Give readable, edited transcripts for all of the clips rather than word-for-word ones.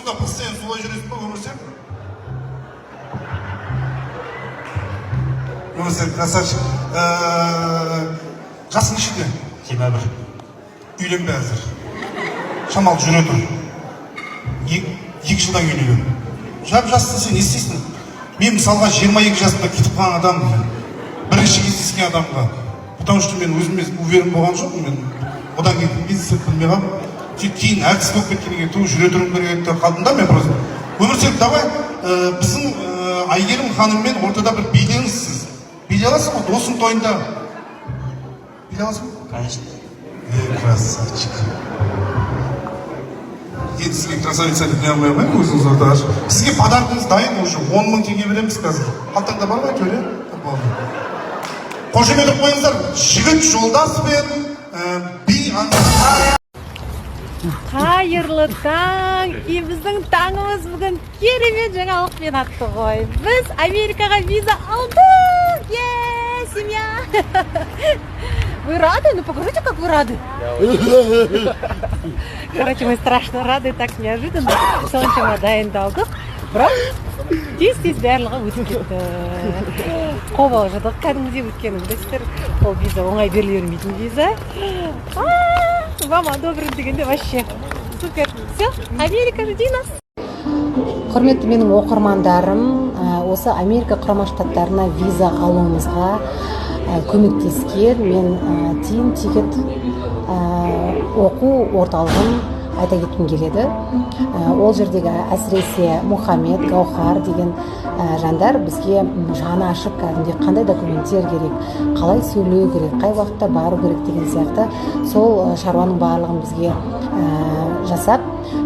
Сонда постоянно солай жүресің ба, Өмірсен? Өмірсен красавчик. Жасың нешеде? 21. Үйленбе әзір. Шамалы жүре тұр. 2 жылдан кейін үйлен. Жап жассың, сен не істейсің? Мен, мысалға, 22 жасымда кетіп қалған адаммын. Бірінші кездескен адамға. Потому что мен өзіме уверен болған жоқпын. Мен одан кейін кім кездеседі, білмей қалдым. Сөйтіп кейін әртіс болып кеткеннен кейін, ту, жүре тұруым керек еді деп қалдым да мен просто. Өмірсен, давай, біздің Әйгерім ханыммен ортада бір билеңіз сіз. Билей аласың ғой, досың тойында. Билей аласың ба? Конечно. Ей, красавчик. Енді сізге красавица деп не алмай қояйын, өзіңіз ортаға шығып. Сізге подаркаңыз дайын уже, 10 000 теңге береміз қазір. Қалтаңда бар ма әйтеуір, иә? Болды. Қошемет қойыңыздар. Жігіт жолдас пен би. Қайырлы таң! И біздің таңымыз бүгін керемет жаңалықпен атты ғой. Біз Америкаға виза алдық! Е, семья! Вы рады? Ну покажите, как вы рады. Короче, мы страшно рады, так неожиданно. Соншама дайындалдық. Бірақ тез тез барлығы өтіп кетті. Қобалжыдық кәдімгідей, өйткені білесіздер, ол виза оңай беріле бермейтін виза. А, вам одобрен дегенде вообще супер. Все, Америка, жди нас. Құрметті менің оқырмандарым, осы Америка Құрама Штаттарына виза алуымызға көмектескен мен Тим Тикет оқу орталығын айта кеткім келеді. Ол жердегі әсіресе Мұхаммед, Гаухар деген жандар бізге жаны ашып, кәдімгідей қандай документтер керек, қалай сөйлеу керек, қай уақытта бару керек деген сияқты сол шаруаның барлығын бізге жасап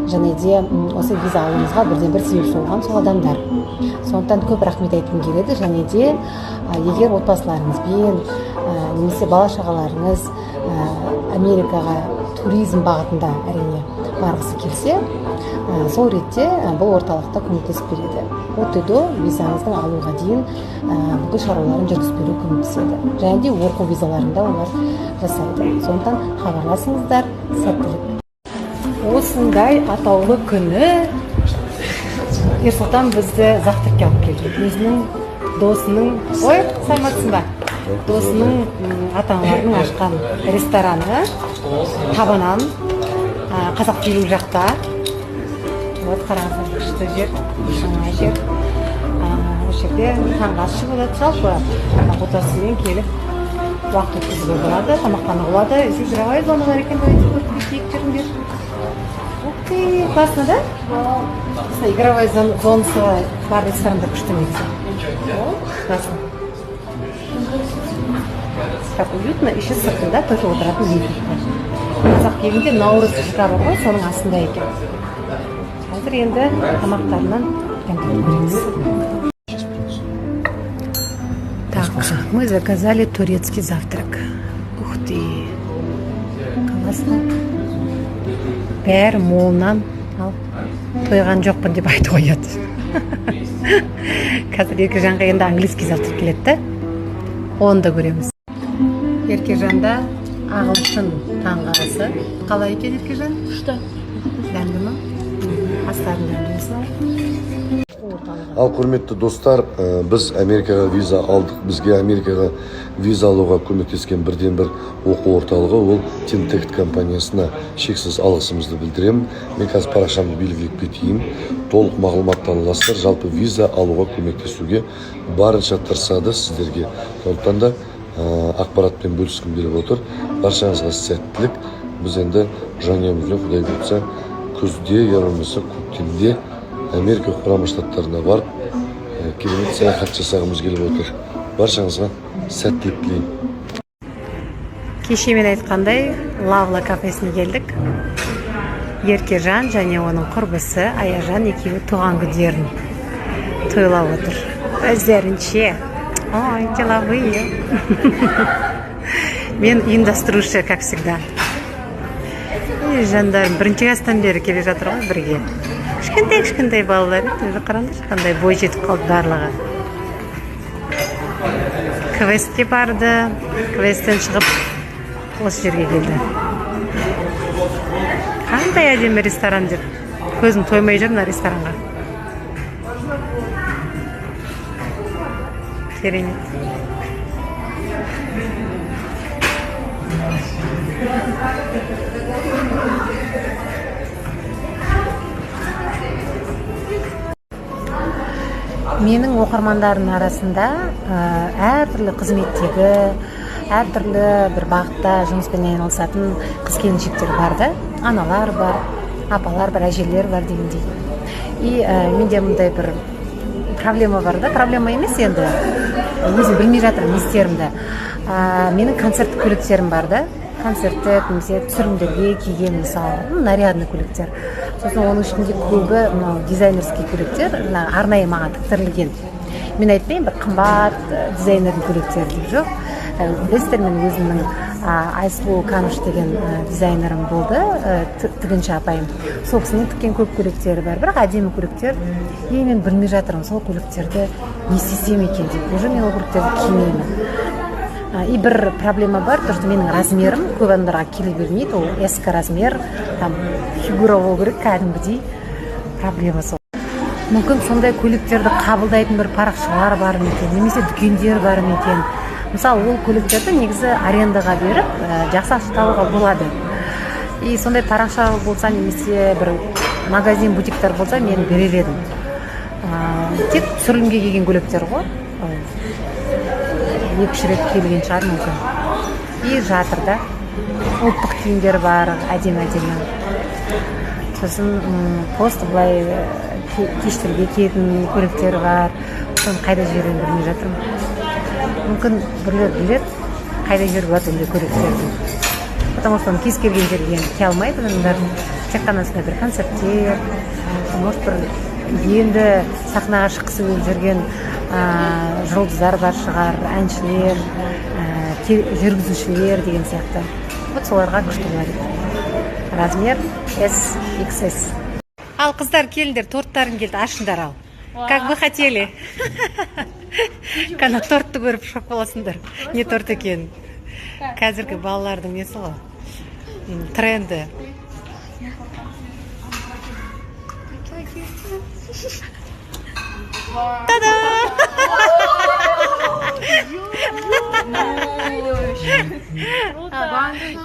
және де осы виза алуымызға бірден бір себепші болған сол адамдар. Сондықтан көп рахмет айтқым келеді. Және де егер отбасыларыңызбен немесе бала шағаларыңыз Америкаға туризм бағытында, әрине, барғысы келсе, сол ретте бұл орталықта көмектесіп береді. От и до визаңыздың алуға дейін бүкіл шаруаларын жүргізіп беруге көмектеседі және де оқу визаларын да олар жасайды. Сондықтан хабарласыңыздар. Сәттілік! Осындай атаулы күні Ерсұлтан бізді завтракке алып келді. Өзінің досының, ой, саламатсың ба, досының ата аналарының ашқан рестораны Табанан, Қазақ Фильм жақта. Вот, қараңыздар, күшті жер, жаңа жер. Осы жерде таңғы ас ішуге болады, жалпы отбасымен келіп уақыт өткізуге болады, тамақтануға болады. Здесь игровая зона бар екен, давайте көріп кетейік, жүріңдер. Ух ты, классно, да? Осындай игровая зонасы бар ресторандар күшті негізі. О, классно, так уютно. Еще сыртында тоже отыратын жер бар. Қазақ елінде Наурыз ЖК бар ғой, соның астында екен. Қазір енді тамақтарынан дәм татып көреміз. Так, мы заказали турецкий завтрак. Ух ты, классно, бәрі молынан. Ал тойған жоқпын деп айтып қояды. Қазір Еркежанға енді английский завтрак келеді да, оны да көреміз. Еркежанда ағылшын таңғы асы. Қалай екен, Еркежан? Күшті. Дәмді ма? Астарын дәмді осылай. Орталығы. Ал, құрметті достар, біз Америкаға виза алдық. Бізге Америкаға виза алуға көмектескен бірден бір оқу орталығы, ол Тинтект компаниясына шексіз алғысымызды білдіремін. Мен қазір парақшамды белгілеп кетейін, толық мағлұматты ала аласыздар. Жалпы виза алуға көмектесуге барынша тырысады сіздерге. Сондықтан да ақпаратпен бөліскім келіп отыр. Баршаңызға сәттілік! Біз енді жанұямызбен, құдай бұйыртса, күзде я болмаса көктемде Америка Құрама Штаттарына барып, керемет саяхат жасағымыз келіп отыр. Баршаңызға сәттілік тілеймін. Кеше мен айтқандай, Лавла кафесіне келдік. Еркежан және оның құрбысы Аяжан екеуі туған күндерін тойлап отыр өздерінше. Ой, деловые. Мен ұйымдастырушы, как всегда. Ей, жандарым, бірінші класстан бері келе жатыр ғой бірге. Кішкентай кішкентай балалар еді, уже қараңдаршы, қандай бой жетіп қалды барлығы. Квестке барды, квесттен шығып осы жерге келді. Қандай әдемі ресторан деп. Көзім тоймай жүр мына ресторанға. Керемет. Менің оқырмандарымның арасында әртүрлі қызметтегі, әртүрлі бір бағытта жұмыспен айналысатын қыз келіншектер бар да, аналар бар, апалар бар, әжелер бар дегендей. И менде мындай бір проблема бар да, проблема емес енді, өзім білмей жатырмын не істерімді. Менің концерттік көйлектерім бар да, концерттік немесе түсірілімдерге киген, мысалы, нарядный көйлектер. Сосын оның ішінде көбі мынау дизайнерский көйлектер, мына арнайы маған тіктірілген. Мен айтпаймын бір қымбат дизайнердің көйлектері деп, жоқ. Білесіздер, мен өзімнің Айсұлу Каныш деген дизайнерім болды, тігінші апайым. Сол кісінің тіккен көп көйлектері бар, бірақ әдемі көйлектер. И мен білмей жатырмын, сол көйлектерді не істесем екен деп. Уже мен ол көйлектерді кимеймін. И бір проблема бар, то что менің размерім көп адамдарға келе бермейді, ол ескі размер, там фигура болу керек кәдімгідей, проблема сол. Мүмкін сондай көйлектерді қабылдайтын бір парақшалар бар ма екен, немесе дүкендер бар ма екен. Мысалы, ол көйлектерді негізі арендаға беріп, жақсы ақша табуға болады. И сондай парақша болса, немесе бір магазин, бутиктер болса, мен берер едім. Тек түсірілімге келген көйлектер ғой. 2-3 рет келген шығар мүмкін. И жатыр да. Ұлттық киімдер бар, әдемі-әдемі. Сосын просто былай кештерге киетін көйлектер бар. Соны қайда жіберемін білмей жатырмын. Мүмкін біреулер біледі, қайда жіберуге болады ондай көйлектерді. Потому что оны кез келген жерге енді кие алмайды адамдар. Тек қана сондай бір концерттер, может бір енді сахнаға шыққысы келіп жүрген жұлдыздар бар шығар, әншілер, жүргізушілер деген сияқты. Вот соларға күшті болар еді. Размер S, XS. Ал қыздар, келіңдер, торттарың келді, ашыңдар ал. Как вы хотели. Қана тортты көріп шок боласыңдар. Не торт екенін. Қазіргі балалардың несі ғой? Тренді. Та-да!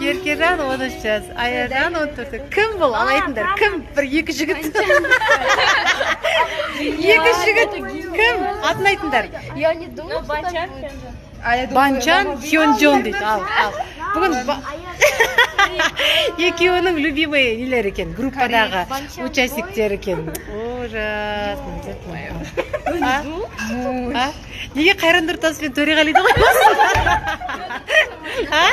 Еркежан 13 жас, Аяжан 14. Кім бұл? Ал айтыңдар, кім? Бір екі жігіт. Екі жігіт. Кім? Атын айтыңдар. Я не думала, что так будет. Банчан Хёнджон дейді. Ал, ал. Бүгін екеуінің любимый нелер екен, группадағы участниктер екен. Ужас. А? Неге Қайран Нұртас пен Төреғалиді қоймайсың? А?